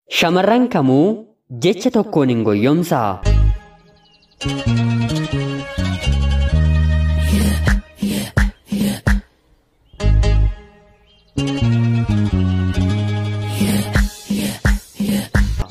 Shamarran kamuu jecha tokkoon hin goyyomsaa.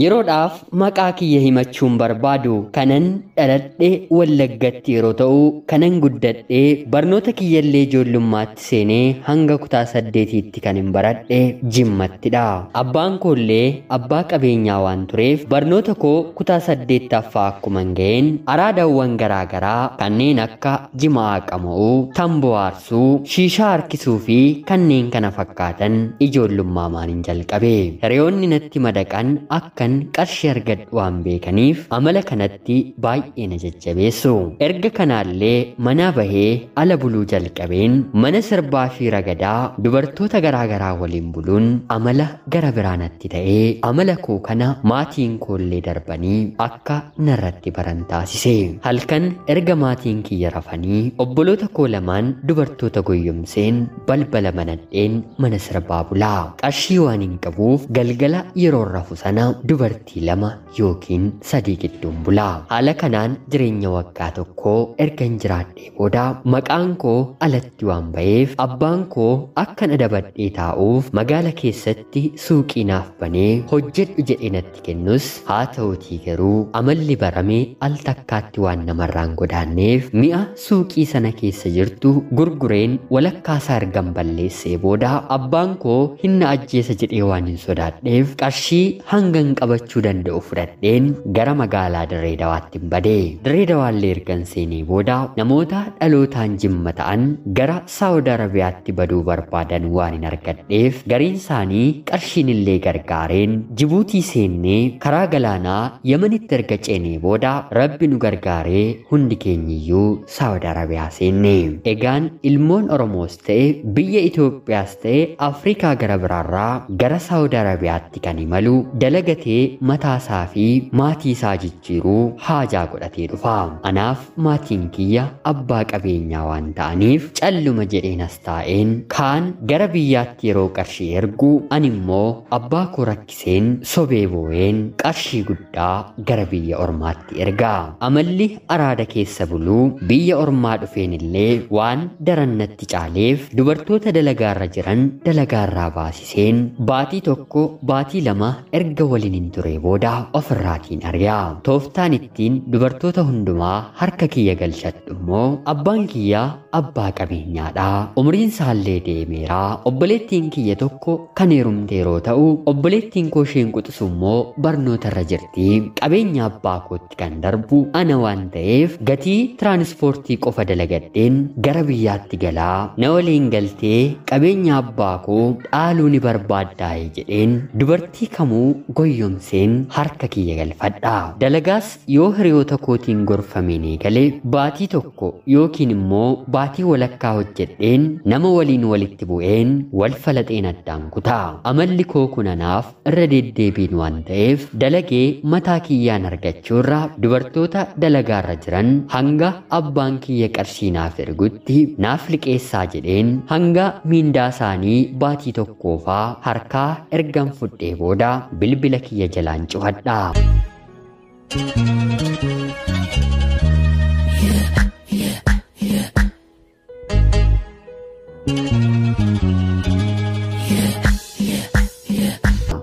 Yeroodhaaf maqaa kiyya himachuun barbaadu kanan dhaladhe Wallaggatti yeroo ta'u, kanan guddadhe barnoota kiyyallee ijoollummaatti seenee hanga kutaa 8tti kan hin baradhe Jimmattidha. Abbaan koollee abbaa qabeenyaa waan tureef barnoota koo kutaa 8ffaa akkuma hin ga'een araadawwan garaagaraa kanneen akka jimaa qama'uu, tamboo aarsuu, shiishaa harkisuu fi kanneen kana fakkaatan ijoollummaa maaniin jalqabe. Hiriyoonni natti madaqan akkan qarshii argadhu waan beekaniif amala kanatti baay'ee na jajjabeessu. Erga kanaallee manaa bahee ala buluu jalqabeen mana sirbaa fi ragadaa dubartoota garaagaraa waliin buluun amala gara biraa natti ta'ee amala koo kana maatiin koollee darbanii akka narratti baran taasise. Halkan erga maatiin kiyya rafanii obboloota koo lamaan dubartoota goyyomseen balbala banadheen mana sirbaa bulaa. Qarshii waan hin qabuuf galgala yeroo rafu sana dubartii 2 yookiin 3 gidduun bulaa. Haala kanaan jireenya waggaa tokkoo ergan jiraadhee booda maqaan koo alatti waan ba'eef abbaan koo akkan adabadhee taa'uuf magaala keessatti suuqii naaf banee hojjedhu jedhee natti kennus haa ta'utii garuu amalli barame al takkaatti waan namarraan godaanneef mi'a suuqii sana keessa jirtu gurgureen walakkaasaa ergan balleessee booda abbaan koo hinna ajjeesa jedhee waan hin sodaadheef qarshii hangan qabachuu danda'u fudhadheen gara magaalaa Dirree Dawaatti hin bade. Dirree Dawaallee ergan seenee booda namoota dhalootaan Jimma ta'an gara Saawud Arabiyaatti baduu barbaadan waan hin argadheef gariin isaanii qarshiin illee gargaareen Jibuutii seennee karaa galaanaa Yemenitti erga ceenee booda Rabbi nu gargaaree hundi keenyiyyuu Saawud Arabiyaa seenne. Egaan ilmoon Oromoos ta'e biyya Itoophiyaas ta'e Afrikaa gara biraarraa gara Saawud Arabiyaatti kan imalu dalagatee mataasaa fi maatii isaa jijjiiruu haajaa godhatee dhufa. Anaaf maatiin kiyya abbaa qabeenyaa waan ta'aniif calluma jedheen as taa'een kaan gara biyyaatti yeroo qarshii ergu ani immoo abbaa koo rakkiseen sobee boo'een qarshii guddaa gara biyya ormaatti erga. Amalli araada keessa buluu biyya ormaa dhufeen illee waan daran natti caaleef dubartoota dalagaarra jiran dalagaarraa baasiseen baatii 1 baatii 2 erga waliin hin ture booda ofirraatiin ari'a. Tooftaan ittiin dubartoota hundumaa harka kiyya galchadhu immoo abbaan kiyya abbaa qabeenyaadha. Umriin isaallee deemeera. Obboleettiin kiyya tokko kan heerumte yeroo ta'u obboleettiin koo isheen quxisu immoo barnoota irra jirti. Qabeenya abbaa kootti kan darbu ana waan ta'eef gatii tiraanispoortii qofa dalagadheen gara biyyaatti galaa na waliin galtee qabeenya abbaa koo dhaaluu ni barbaaddaa'e jedheen dubartii kamuu goyyomseen harka kiyya galfadha. Dalagaas yoo hiriyoota kootiin gorfameen eegale baatii 1 yookiin immoo baatii walakkaa hojjedheen nama waliin walitti bu'een wal falaxeen addaan kutaa. Amalli koo kun anaaf irra deddeebiin waan ta'eef dalagee mataa kiyyaan argachuurra dubartoota dalagaarra jiran hanga abbaan kiyya qarshii naaf ergutti naaf liqeessaa jedheen hanga miindaa isaanii baatii 1faa harkaa ergan fudhee booda bilbila kiyya jalaan cufadha.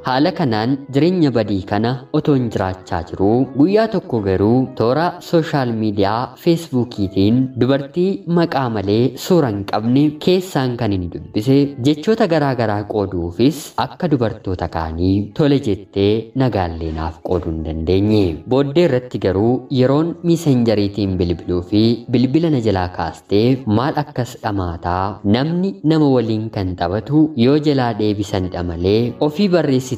Haala kanaan jireenya badii kana otoon jiraachaa jiruu guyyaa tokko garuu toora sooshaal miidiyaa feesbuukiitiin dubartii maqaa malee suura hin qabne keessaan kan hin dubbise jechoota garaagaraa qooduufis akka dubartoota kaanii tole jettee nagaallee naaf qooduu hin dandeenye. Booddee irratti garuu yeroon miisenjariitiin bilbiluu fi bilbila na jalaa kaastee maal akkas dhamaataa namni nama waliin kan taphatu yoo jalaa deebisanidha malee ofii barreessitee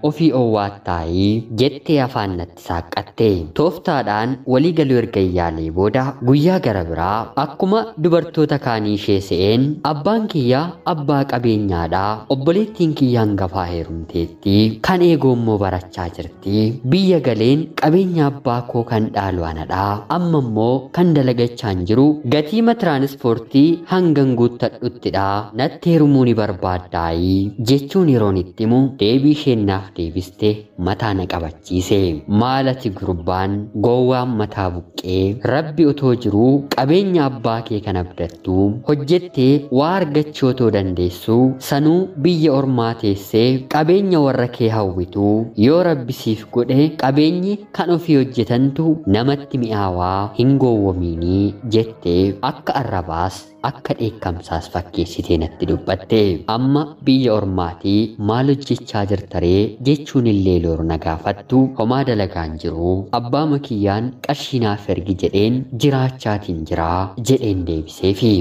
ofii owwaattaayii jettee afaan natti saaqqatte. Tooftaadhaan walii galuu erga yaalee booda guyyaa gara biraa akkuma dubartoota kaanii ishee se'een abbaan kiyya abbaa qabeenyaadha. Obboleettiin kiyya hangafaa heerumteetti kan eegoommoo barachaa jirti. Biyya galeen qabeenya abbaa koo kan dhaalu anadha. Amma immoo kan dalagachaa hin jiru gatiima tiraanispoortii hangan guuttadhuttidha. Natti heerumuu ni barbaaddaayii jechuun yeroon itti himu deebii isheen isheen naaf deebiste mataa na qabachiise. Maal ati gurbaan gowwaan mataa buqqee rabbi otoo jiruu qabeenya abbaa kee kan abdattuu hojjettee waa argachuu otoo dandeessuu sanuu biyya ormaa teessee qabeenya warra kee hawwituu yoo rabbi siif godhe qabeenyi kan ofii hojjetantu namatti mi'aawaa hin gowwomiinii jettee akka arrabaas akka dheekkamsaas fakkeessitee natti dubbatte. Amma biyya ormaatii maal hojjechaa jirtaree jechuun illee loor na gaafattu homaa dalagaan jiru abbaa makiyyaan qarshii naaf ergi jedheen jiraachaatiin jiraa jedheen deebiseefi.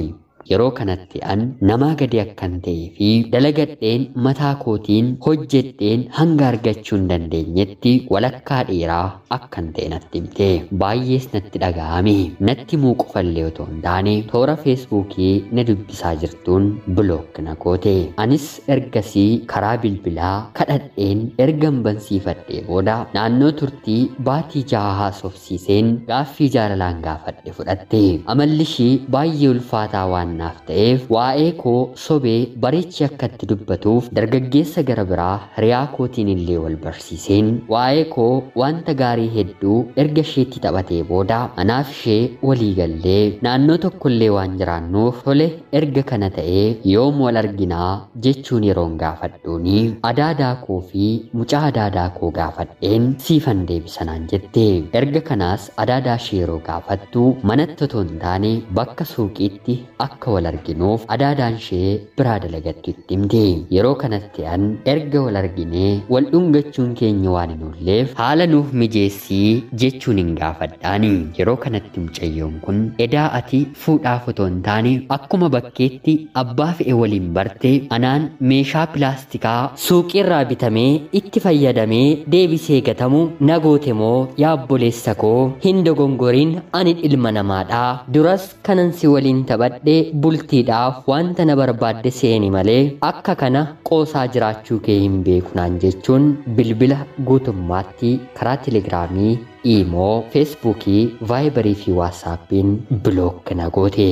Yeroo kanatti an namaa gadi akkan ta'ee fi dalagadheen mataa kootiin hojjedheen hanga argachuu hin dandeenyetti walakkaa dheeraa akkan ta'e natti himte. Baay'ees natti dhaga'ame. Natti himuu qofallee otoo hin taane toora feesbuukii na dubbisaa jirtuun bilook na goote. Anis ergasii karaa bilbilaa kadhadheen ergan bansiifadhee booda naannoo turtii baatii 6 haasofsiiseen gaaffii jaalalaan gaafadhe fudhatte. Amalli ishii baay'ee ulfaataa waan naaf ta'eef waa'ee koo sobee bareechi akkatti dubbatuuf dargaggeessa gara biraa hiriyaa kootiin illee wal barsiiseen waa'ee koo wanta gaarii hedduu erga isheetti taphatee booda anaaf ishee walii gallee naannoo tokkollee waan jiraannuuf tole erga kana ta'ee yoom wal arginaa jechuun yeroon gaafadhuuni adaadaa koo fi mucaa adaadaa koo gaafadheen siifan deebisanaan jette. Erga kanaas adaadaa ishee yeroo gaafattu manatti otoo hin taane bakka suuqiitti akka wal arginuuf adaadaan ishee biraa dalagattu itti himte. Yeroo kanatti an erga wal arginee wal dhungachuun keenya waan hin oolleef haala nuuf mijeessii jechuun hin gaafadhaani. Yeroo kanatti mucayyoon kun edaa ati fuudhaaf otoo hin taane akkuma bakkeetti abbaa fe'e waliin barte anaan meeshaa pilaastikaa suuqiirraa bitamee itti fayyadamee deebisee gatamu na goote moo yaa obboleessa koo hin dogongoriin ani ilma namaadhaa duras kanan si waliin taphadhe bultiidhaaf wanta na barbaadde seeni malee akka kana qoosaa jiraachuu kee hin beeku naan jechuun bilbila guutummaatti karaa telegiraamii, iimoo, feesbuukii, vaayibarii fi waasaappiin bilook na goote.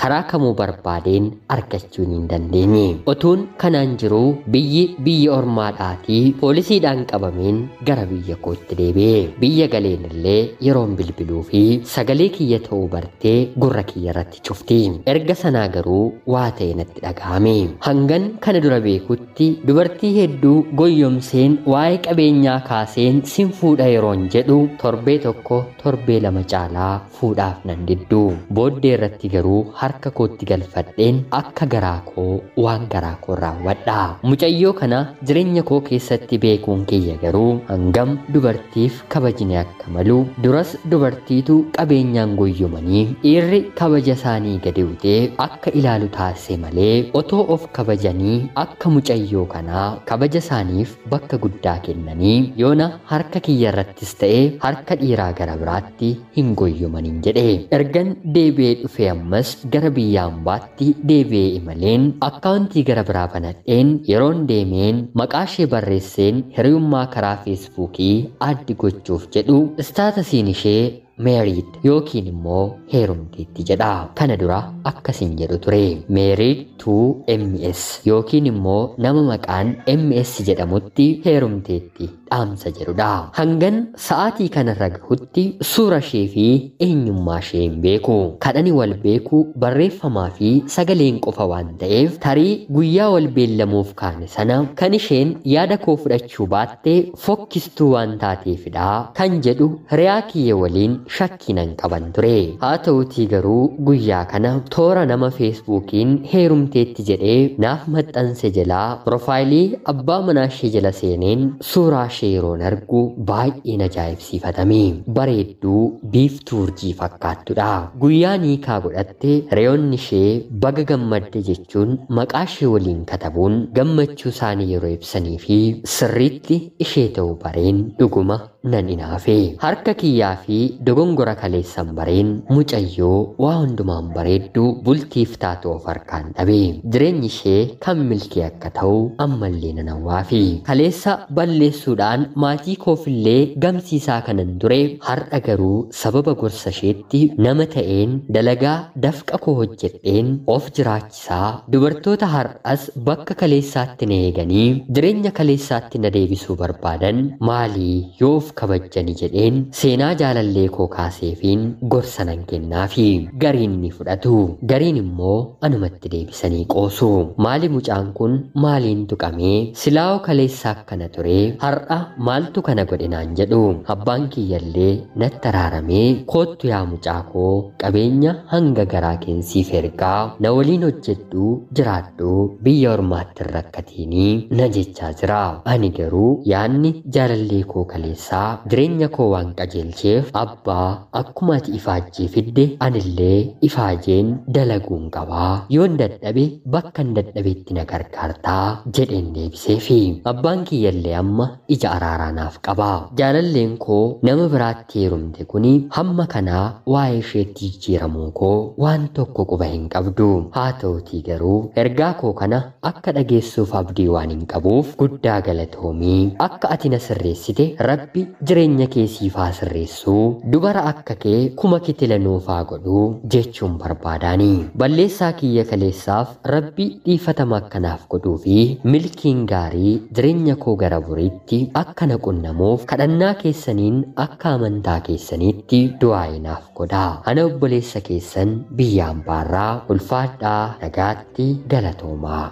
Karaa kamuu barbaadeen argachuu hin dandeenye. Otuun kanaan jiruu biyyi biyya ormaadhaatii poolisiidhaan qabameen gara biyya kootti deebi'e. Biyya galeen illee yeroon bilbiluu fi sagalee kiyya ta'uu bartee gurra kiyya irratti cufti. Erga sanaa garuu waa ta'e natti dhaga'ame. Hangan kana dura beekutti dubartii hedduu goyyomseen waa'ee qabeenyaa kaaseen sin fuudha yeroon jedhu torbee 1 torbee 2 caalaa fuudhaaf nan diddu. Booddee irratti garuu harka kootti galfadheen akka garaa koo waan garaa koo raawwadha. Mucayyoo kana jireenya koo keessatti beekuun kiyya garuu hangam dubartiif kabajni akka malu duras dubartiitu qabeenyaan goyyomanii dhiirri kabaja isaanii gadi utee akka ilaalu taasise malee otoo of kabajanii akka mucayyoo kanaa kabaja isaaniif bakka guddaa kennanii yoona harka kiyya irrattis ta'e harka dhiiraa gara biraatti hin goyyomaniin jedhe. Ergan deebi'ee dhufe ammas gara biyya ambaatti deebi'ee imaleen akkaawuntii gara biraa banadheen yeroon deemeen maqaa ishee barreesseen hiriyummaa karaa feesbuukii addi gochuuf jedhu istaatasiin ishee meeriid yookiin immoo heerumteetti jedha. Kana dura akkasiin jedhu ture. Meeriid to MS yookiin immoo nama maqaan MS jedhamutti heerumteetti dhaamsa jedhudha. Hangan sa'aatii kanarra gahutti suura ishee fi eenyummaa ishee hin beeku. Kadhani wal beeku barreeffamaa fi sagaleen qofa waan ta'eef tarii guyyaa wal beellamuuf kaane sana kan isheen yaada koo fudhachuu baatte fokkistuu waan taateefidha kan jedhu hiriyaa kiyya waliin shakkinan qaban ture. Haa ta'utii garuu guyyaa kana toora nama feesbuukiin heerumteetti jedhee naaf maxxanse jalaa piroofaayilii abbaa manaa ishee jala seeneen suuraa ishee yeroon argu baay'een ajaa'ibsiifatame. Bareedduu biiftuu urjii fakkaattudha. Guyyaa niikaa godhatte hiriyoonni ishee baga gammadde jechuun maqaa ishee waliin katabuun gammachuu isaanii yeroo ibsanii fi sirriitti ishee ta'uu bareen dhuguma nan inaafe. Harka kiyyaa fi dogongora kaleessan bareen mucayyoo waa hundumaan bareedduu bultiif taatu of harkaan dhabe. Jireenyi ishee kan milkii akka ta'u ammallee nan hawwaafi. Kaleessa balleessuudhaan Dabalataan maatii koofillee gamsiisaa kanan ture har'a garuu sababa gorsa isheetti nama ta'een dalagaa dafqa koo hojjedheen of jiraachisaa dubartoota har'as bakka kaleessaatti na eeganii jireenya kaleessaatti na deebisuu barbaadan maalii yoo of kabajjani jedheen seenaa jaalallee koo kaaseefiin gorsa nan kennaafi. Gariin ni fudhatu, gariin immoo anumatti deebisanii qoosu. Maali mucaan kun maaliin tuqamee silaa'oo kaleessa akkana ture har'a maaltu kana godhe naan jedhu. Abbaan kiyyallee natti araaramee koottu yaa mucaa koo qabeenya hanga garaa keensiif ergaa na waliin hojjedhu jiraadhu biyya ormaatti hin rakkatiinii na jechaa jira. Ani garuu yaanni jaalallee koo kaleessaa jireenya koo waan qajeelcheef abbaa akkuma ati ifaajjii fidde anillee ifaajeen dalaguun qabaa yoon dadhabe bakkan dadhabetti na gargaartaa jedheen deebiseefi. Abbaan kiyyallee amma ija araaraa naaf qaba. Jaalalleen koo nama biraatti heerumte kuni hamma kanaa waa'ee isheetti jijjiiramuu koo waan tokko quba hin qabdu. Haa ta'utii garuu ergaa koo kana akka dhageessuuf abdii waan hin qabuuf guddaa galatoomii. Akka ati na sirreessite Rabbi jireenya kee siif haa sirreessuu, dubara akka kee kuma kitila nuufaa godhuu jechuun barbaadaani. Balleessaa kiyya kaleessaaf Rabbi dhiifatama akkanaaf godhuu fi milkiin gaarii jireenya koo gara boriitti akka na qunnamuuf kadhannaa keessaniin akka amantaa keessaniitti du'aa naaf godhaa. Ana obboleessa keessan biyya ambaarraa ulfaadhaa nagaatti galatoomaa.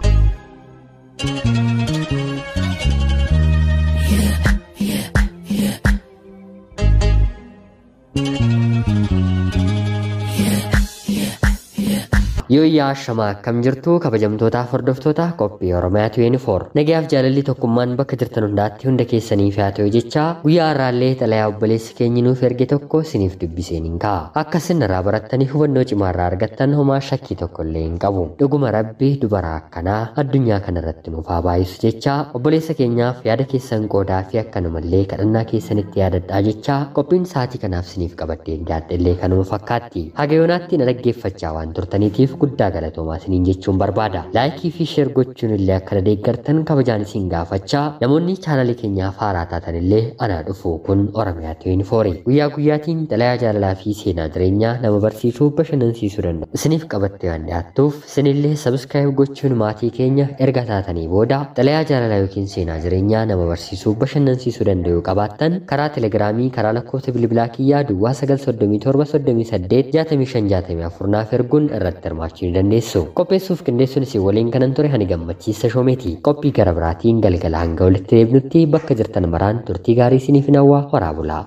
Yooyyaa shamaa akkam jirtu kabajamtootaaf hordoftoota qophii Oromiyaa 24 nagayaaf jaalalli tokkummaan bakka jirtan hundaatti hunda keessaniif haa ta'u jechaa guyyaa har'aallee xalayaa obboleessi keenya nuuf erge tokko isiniif dubbiseen hin ka'a. Akka isin irraa barattanii hubannoo cimaa irraa argattan homaa shakkii tokko illee hin qabu. Dhuguma Rabbi dubara akkanaa addunyaa kanarratti nuuf haa baay'isu jechaa obboleessa keenyaaf yaada keessan qoodaa fi akkanumallee kadhannaa keessanitti yaadadhaa jechaa qophiin sa'aatii kanaaf isiniif qabadhee dhiyaadhe illee kanuma fakkaatti. Haga yoonaatti na dhaggeeffachaa waan turtaniitiif guddaa galatoomaa isiniin jechuun barbaada. Laayikii fi sheer gochuun illee akka na deeggartan kabajaan isin gaafachaa namoonni chaanalii keenyaaf haaraa taatan illee anaa dhufu kun Oromiyaa 24 guyyaa guyyaatiin xalayaa jaalalaa fi seenaa jireenyaa nama barsiisuu bashannansiisuu danda'u isiniif qabattee waan dhiyaattuuf isinillee sabiskiraayib gochuun maatii keenya erga taatanii booda xalayaa jaalalaa yookiin seenaa jireenyaa nama barsiisuu bashannansiisuu danda'u qabaattan karaa telegiraamii karaa lakkoofsa bilbilaa kiyyaa duwwaa 937 38 65 64 naaf erguun irratti hirmaachuu ni dandeessu. Qopheessuuf qindeessuun isin waliin kanan ture hani gammachiisa shoomeeti. Qophii gara biraatiin galgala hanga walitti deebinutti bakka jirtan maraan turtii gaarii isiniif hawwaa horaa bulaa.